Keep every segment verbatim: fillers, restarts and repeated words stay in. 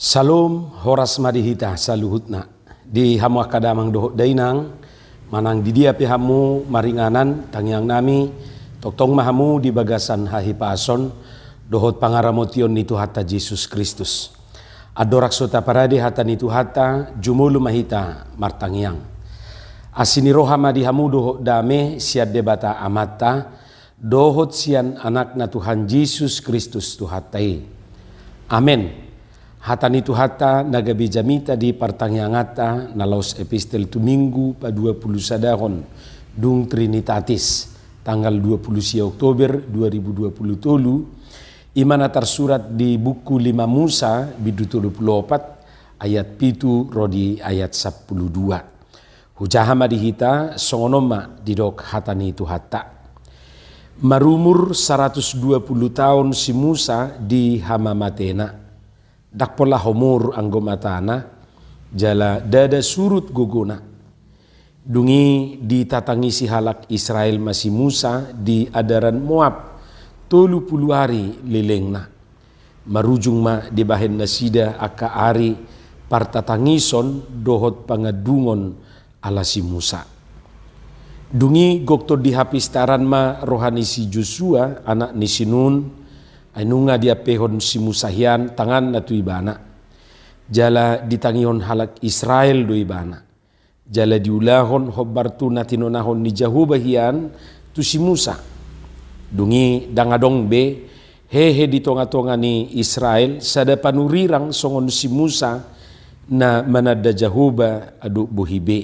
Salom, horas ma di hita saluhutna. Di hamu angka damang dohot dainang, manang di dia pe hamu maringanan, tangiang nami, tongtong ma hamu di bagasan hahipason dohot pangaramotion ni Tuhanta Jesus Kristus. Andorang so taparade hata ni Tuhanta, jumolo ma hita martangiang. Asi ni roha ma di hamu dohot dame sian Debata Amanta, dohot sian Anakna Tuhan Jesus Kristus Tuhanta i. Amen. Hata ni Tuhanta na gabe jamita di partangianganta na laos epistel tu Minggu paduapulusadahon dung Trinitatis, tanggal dua puluh sia Oktober dua ribu dua puluh tolu, i ma na tarsurat di buku lima Musa, bindu tolu puluh opat, ayat pitu ro di ayat sampulu dua. Hujaha ma di hita, songon on ma didok hata ni Tuhanta. Marumur saratus dua puluh taon si Musa di hamamatena. Ndang pola homur anggo matana, jala ndada surut gogona. Dung i ditatangisi halak Israel ma si Musa di adaran Moab, tolu puluh ari lelengna. Marujung ma dibahen nasida angka ari partatangison dohot pangandungon ala si Musa. Dung i gok tondi hapistaran ma roha ni si Josua, anak ni si Nun, ai nunga diampehon si Musa hian tanganna tu ibana. Jala ditangihon halak Israel do ibana. Jala diulahon hombar tu na tinonahon ni Jahowa hian tu si Musa. Dung i ndang adong be hehe di tongatonga ni Israel sada panurirang songon si Musa na mananda Jahowa adop bohi be.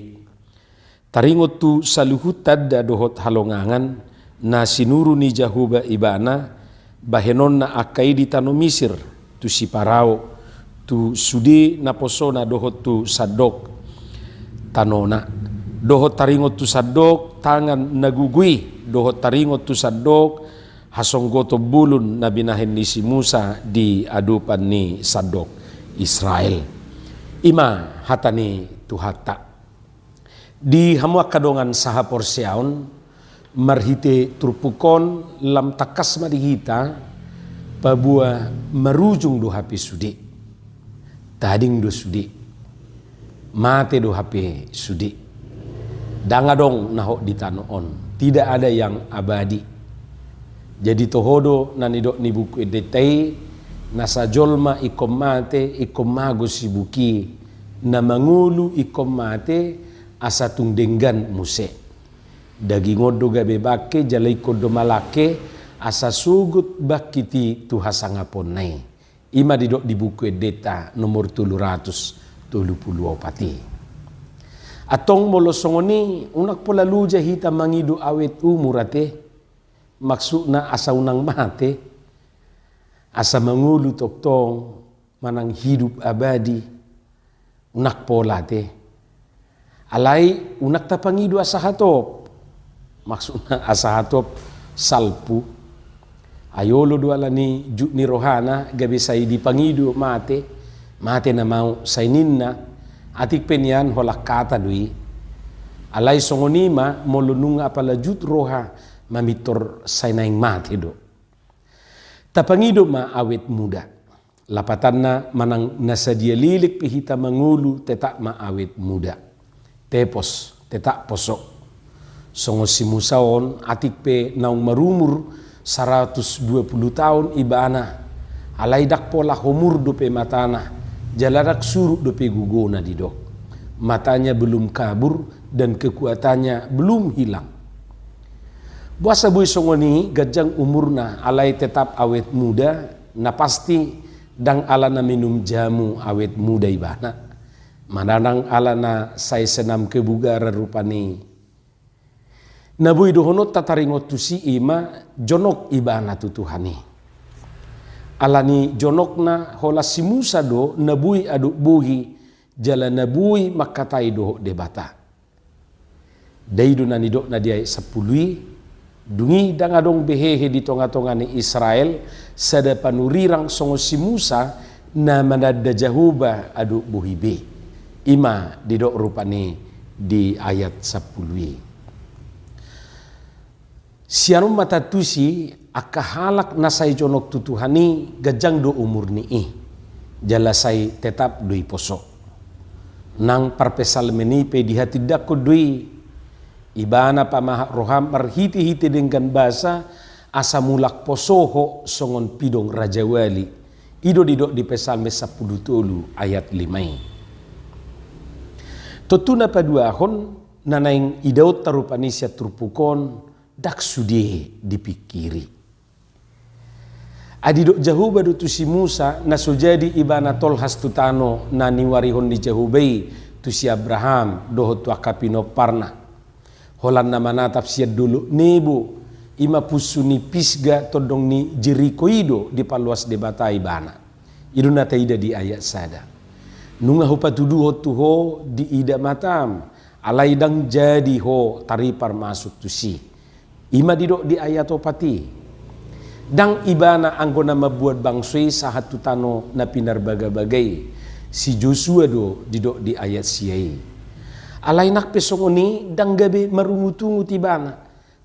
Taringot tu saluhut tanda dohot halongangan na sinuru ni Jahowa ibana, bahenonna angka i di tano Misir, tu si Parao, tu sude naposona dohot tu sandok tanona, dohot taringot tu sandok tangan na gogo i, dohot taringot tu sandok hasonggoton bolon na binahen ni si Musa di adopan ni sandok Israel. I ma hata ni Tuhanta. Di hamu angka dongan sahaporseaon, marhite turpuk on lam tangkas ma di hita, paboa marujung do hape sude. Tading do sude. Mate do hape sude. Ndang adong na hot di tano on. Tidak ada yang abadi. Jadi toho do na nidok ni Buku Endenta i, nasa jolma ingkon mate, ingkon mago sibuki, na mangolu ingkon mate, asa tung denggan muse. Daging on do gabe bangke, jala ingkon do malangke, asa sogot bangkit i tu hasangaponna i. I ma didok di Buku Endenta nomor tolu ratus tolu puluh opat i. Antong molo songon i, unang pola loja hita mangido awet umur ate, maksudna asa unang mate, asa mangolu tongtong, manang hidup abadi, unang pola ate. Alai unang tapangido asa hatop. Maksudna asa hatop salpu. Ai olo do ala ni jut ni rohana gabe sai dipangido mate, mate na mau sai ninna, atik pe nian holan hata do i. Alai songon i ma molo nunga apala jut roha mamintor sai naeng mate do. Tapangido ma awet muda. Lapatanna manang na sadia leleng pe hita mangolu tetap ma awet muda. Tepos, tetap poso. Songon si Musa on atik pe naung marumur saratus dua puluh taon ibana. Alai ndang pola homur dope matana, jala ndang surut dope gogona didok. Matanya belum kabur dan kekuatannya belum hilang. Boasa boi songon i ganjang umurna alai tetap awet muda, na pasti ndang ala na minum jamu awet muda ibana. Manang ala na sai senam kebugaran rupani. Na boi dohononta taringot tusi i ma jonok ibana tu Tuhan i. Ala ni jonokna holan si Musa do na boi adop bohi jala na boi mangkatai dohot Debata. Dai do na nidokna di ayat sampulu i, dung i ndang adong be hehe di tongatonga ni Israel sada panurirang songon si Musa na mananda Jahowa adop bohi be. I ma didok rupani di ayat sampulu i. Sian on ma tantusi angka halak na sai jonok tu Tuhan i ganjang do umurni i. Jala sai tetap do i poso. Nang parpsalmen i pe dihatindangkon do i. Ibana pamahat roham marhitehite denggan basa, asa mulak poso ho songon pidong rajawali. I do didok di Psalmen sampulu tolu ayat lima i. Tontu na paduahon, na naeng idaonta rupani sian turpuk on, ndang sude dipingkiri. Ai didok Jahowa do tu si Musa, na so jadi ibana tolhas tu tano na niuarihon ni Jahowa i tu si Abraham dohot tu angka pinomparna. Holan na manatap sian Dolok Nebo, i ma punsu ni Pisga tondong ni Jeriko i do dipaloas Debata ibana. I do na taida di ayat sada. Nunga hupatuduhon tu ho diida matam, alai ndang jadi ho taripar masuk tusi. I ma didok di ayat opat i. Ndang ibana anggo na mambuat bangso i sahat tu tano na pinarbagabaga i. Si Josua do didok di ayat sia i. Alai nang pe songon i ndang gabe marungutungut ibana.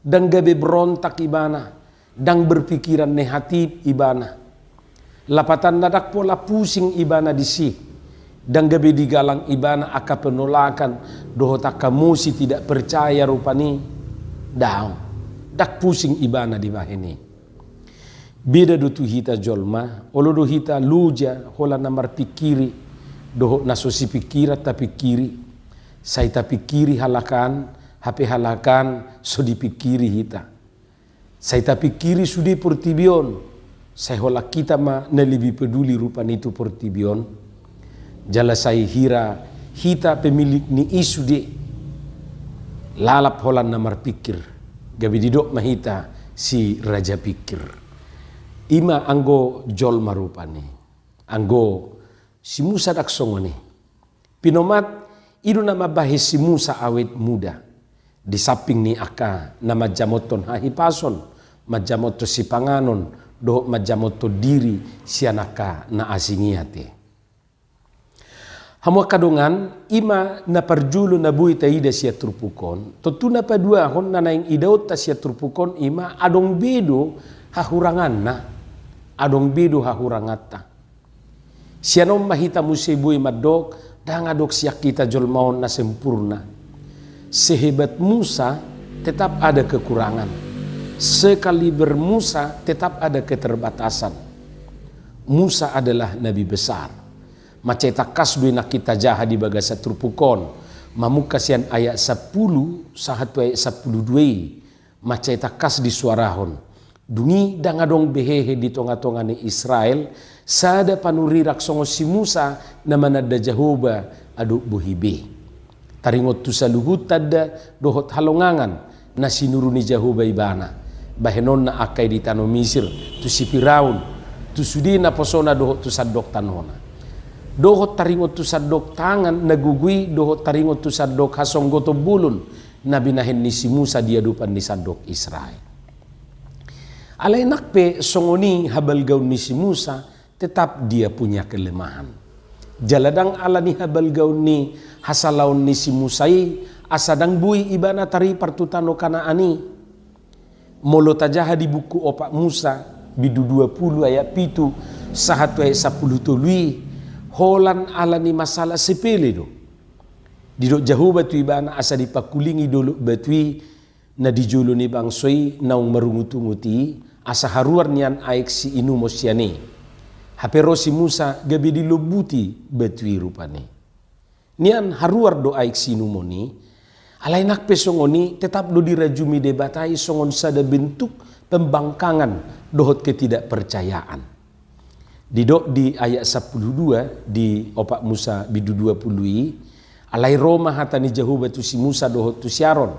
Ndang gabe berontak ibana. Ndang berpikiran nehatip ibana. Lapatanna ndang pola pusing ibana disi. Ndang gabe digalang ibana angka penolakan dohot angka mosi tidak percaya rupani. Daong. Ndang pusing ibana dibahen i. Beda do tu hita jolma, olo do hita loja holan na marpingkiri dohot na so sipingkiran tapingkiri. Sai tapingkiri halak an, hape halak an so dipingkiri hita. Sai tapingkiri sude portibi on, sai holan hita ma na lebih peduli rupani tu portibi on. Jala sai hira hita pemilik ni i sude. Lalap holan na marpingkir, gabe didok ma hita si raja pingkir. I ma anggo jolma rupani. Anggo si Musa ndang songon i. Pinomat, i do na mambahen si Musa awet muda. Di samping ni angka na manjamothon hahipason, manjamothon sipanganon, dohot manjamothon diri sian angka na asing i ate. Hamu angka dongan, i ma na parjolo na boi taida sian turpuk on, tontu na paduahon na naeng idaonta sian turpuk on i ma adong be do hahuranganna, adong be do hahuranganta. Sian on ma hita muse boi mandok, ndang adong sian hita jolma on na sempurna. Sehebat Musa, tetap ada kekurangan. Sekaliber Musa, tetap ada keterbatasan. Musa adalah nabi besar. Mansai tangkas do i nangkin tajaha di bagasan turpuk on. Mamungka sian ayat sampulu sahat tu ayat sampulu dua i. Mansai tangkas disuarahon. Dung i ndang adong be hehe di tongatonga ni Israel, sada panurirang songon si Musa na mananda Jahowa adop bohi be. Taringot tu saluhut tanda dohot halongangan na sinuru ni Jahowa ibana. Bahenonna angka i di tano Misir, tu si Firaun, tu sude naposona dohot tu sandok tanona. Dohot taringot tu sandok tangan na gogo i, dohot taringot tu sandok hasonggoton bolon na binahen ni si Musa di adopan ni sandok Israel. Alai nang pe songon i habalgaon ni si Musa, tetap dia punya kelemahan. Jala ndang ala ni habalgaon ni hasalaon ni si Musa i, asa ndang boi ibana taripar tu tano Kanaan i. Molo tajaha di buku Opat Musa, bindu dua pulu ayat pitu, sahat tu ayat sampulu tolu i, holan ala ni masalah sepele do. Didok Jahowa tu ibana asa dipangkulingi dolok batu i, na di jolo ni bangso i naung marungutungut i, asa haruar nian aek siinumon sian i. Hape ro si Musa gabe dilombuti batu i rupani. Nian haruar do aek siinumon i, alai nang pe songon i tetap do dirajumi Debata i songon sada bentuk pembangkangan dohot ketidakpercayaan. Didok di ayat sampulu dua di Opat Musa bindu dua pulu i, alai ro ma hata ni Jahowa tu si Musa dohot tu si Aron.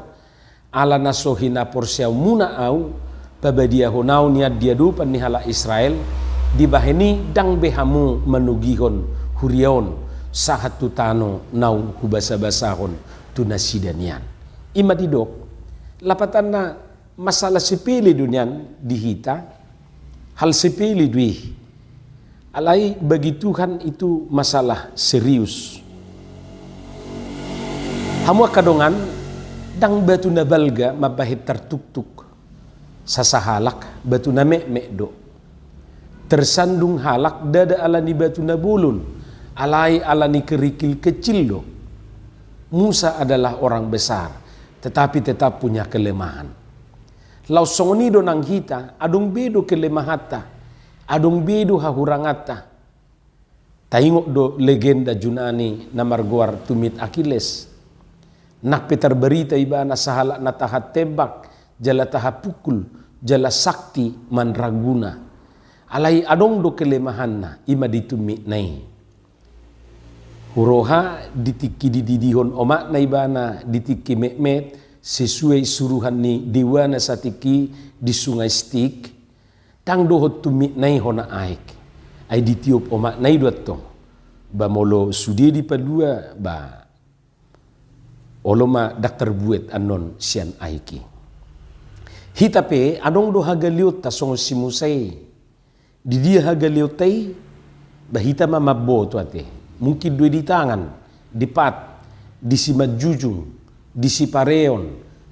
Ala na so hinaporseaonmuna au, pabadiahon au nian di adopan ni halak Israel, dibahen i ndang be hamu manogihon huria on, sahat tu tano naung hubasabasahon tu nasida nian. I ma didok, lapatanna masalah sepele do nian di hita, hal sepele do i. Alai bagi Tuhan itu masalah serius. Hamu angka dongan, ndang batu na balga mambahen tartuktuk sasahalak, batu na metmet do. Tersandung halak ndada ala ni batu na bolon, alai ala ni kerikil kecil do. Musa adalah orang besar, tetapi tetap punya kelemahan. Laos songon i do nang hita, adong be do kelemahanta, adong be do hahuranganta. Taingot do legenda Junani na margoar Tumit Akilles. Nang pe tarbarita ibana sahalak na tahan tembak, jala tahan pukul, jala sakti mandraguna. Alai adong do kelemahanna, i ma di tumitna i. Huroha di tingki dididihon omakna ibana di tingki metmet, sesuai suruhan ni dewata satingki di Sungai Styx, ndang dohot tumitna i hona aek. Ai ditiop omakna i do antong. Ba molo sude dipalua, ba olo ma ndang tarbuat annon sian aek i. Hita pe adong do hagaleonta songon si Musa i. Di dia hagaleonta i? Ba hita ma mamboto ate. Mungkin do i di tangan, di pat, di simanjujung, di sipareon,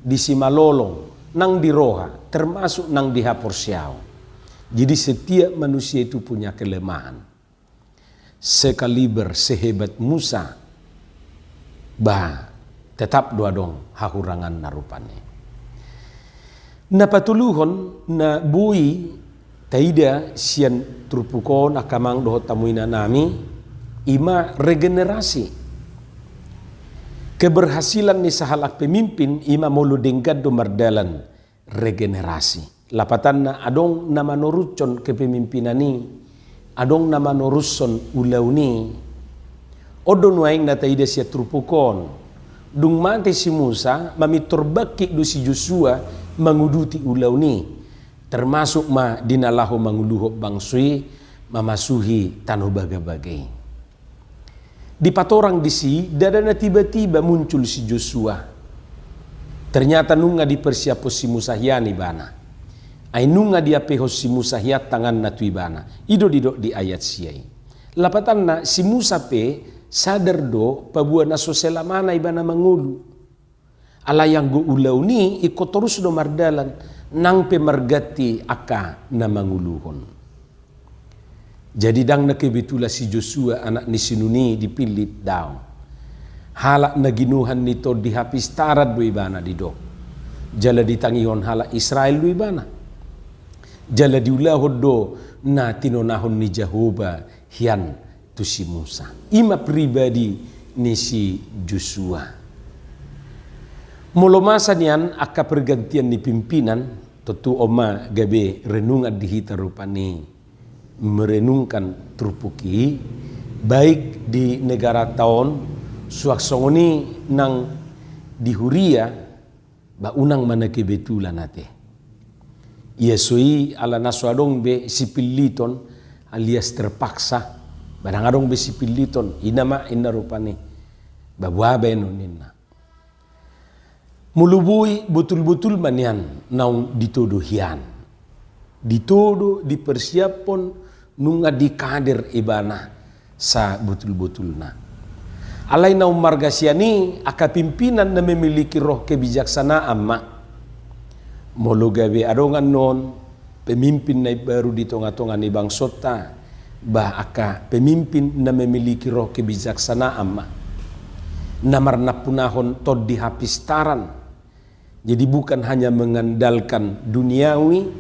di simalolong, nang di roha, termasuk nang di haporseaon. Jadi setiap manusia itu punya kelemahan. Sekaliber sehebat Musa, ba tetap do adong hahuranganna rupani. Na patoluhon na boi taida sian turpuk on angka amang dohot hamu inanami, i ma regenerasi. Keberhasilan ni sahalak pemimpin i ma molo denggan do mardalan regenerasi. Lapatanna adong na manorushon kepemimpinan i, adong na manorushon ulaon i. On do nuaeng na taida sian turpuk on. Dung mate si Musa, mamintor bangkit do si Josua manguduti ulaon i. Termasuk ma di na laho manguluhon bangso i mamasuhi tano bagabaga i. Dipatorang disi, ndada na tiba-tiba muncul si Josua. Ternyata nunga dipersiaphon si Musa hian ibana. Ai nunga diapehon si Musa hian tanganna tu ibana. I do didok di ayat sia i. Lapatanna si Musa pe sadar do paboa na so selamana ibana mangolu. Alai anggo ulaon i ingkon torus do mardalan, nang pe marganti angka na manguluhon. Jadi ndang na kebetulan si Josua anak ni si Nun i dipillit, daong. Halak na ginohan ni tondi hapistaran do ibana didok. Jala ditangihon halak Israel do ibana. Jala diulahon do na tinonahon ni Jahowa hian tu si Musa. I ma pribadi ni si Josua. Molo masa nian angka pergantian ni pimpinan, tontu on ma gabe renungan di hita rupani merenungkan turpuk i, baik di negaranta on, suang songon i nang di huria, ba unang ma na kebetulan ate. Ia so i ala na so adong be sipilliton alias terpaksa, ba ndang adong be sipilliton, i na ma inna rupani. Ba boha baenon ninna. Molo boi botul-botul ma nian naung ditodo hian. Ditodo, dipersiaphon, nunga dikader ibana sabotul-botulna. Alai na ummarga sian i angka pimpinan na memiliki roh kebijaksanaan ma. Molo gabe adong annon pemimpin na imbaru di tonga-tonga ni bangsonta, ba angka pemimpin na memiliki roh kebijaksanaan ma. Na marnampunahon tondi hapistaran. Jadi bukan hanya mengandalkan duniawi,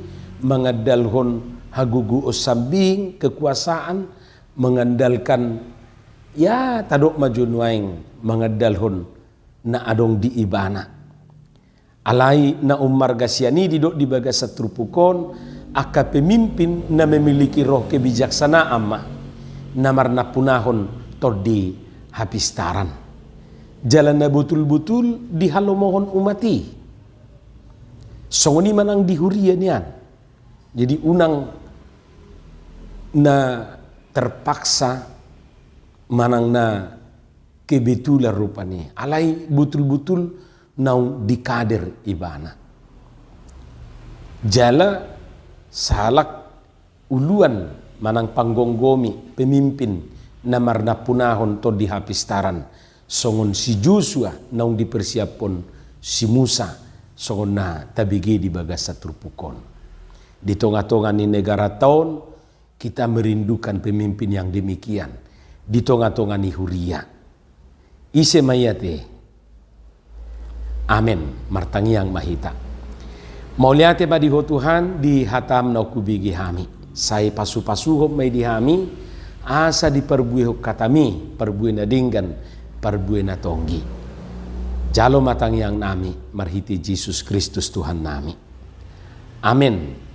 mengandalhon hagogoon sambing, kekuasaan, mengandalkan, ya, tadok ma jo nuaeng, mengandalhon na adong di ibana. Alai na ummarga sian i didok di bagasan turpuk on, angka pemimpin na memiliki roh kebijaksanaan ma, na marnampunahon tondi hapistaran. Jala na botul-botul dihalomohon umat i. Songon i manang di huria nian. Jadi unang na terpaksa manang na kebetulan rupani. Alai botul-botul naung dikader ibana. Jala sahalak uluan manang panggomgomi, pemimpin na marnampunahon tondi hapistaran, songon si Josua naung dipersiaphon si Musa, songon na tabege di bagasan turpuk on. Di tonga-tonga ni negaranta on, kita merindukan pemimpin yang demikian di tonga-tonga ni huria. Ise ma ia te? Amen. Martangiang ma hita. Mauliate ma di Ho Tuhan di hataM na hubege hami. Sai pasu-pasuhon ma i di hami, asa diparbuehon hataMi parbue na denggan, parbue na tonggi. Jalo ma tangiang nami marhite Jesus Kristus Tuhan nami. Amen.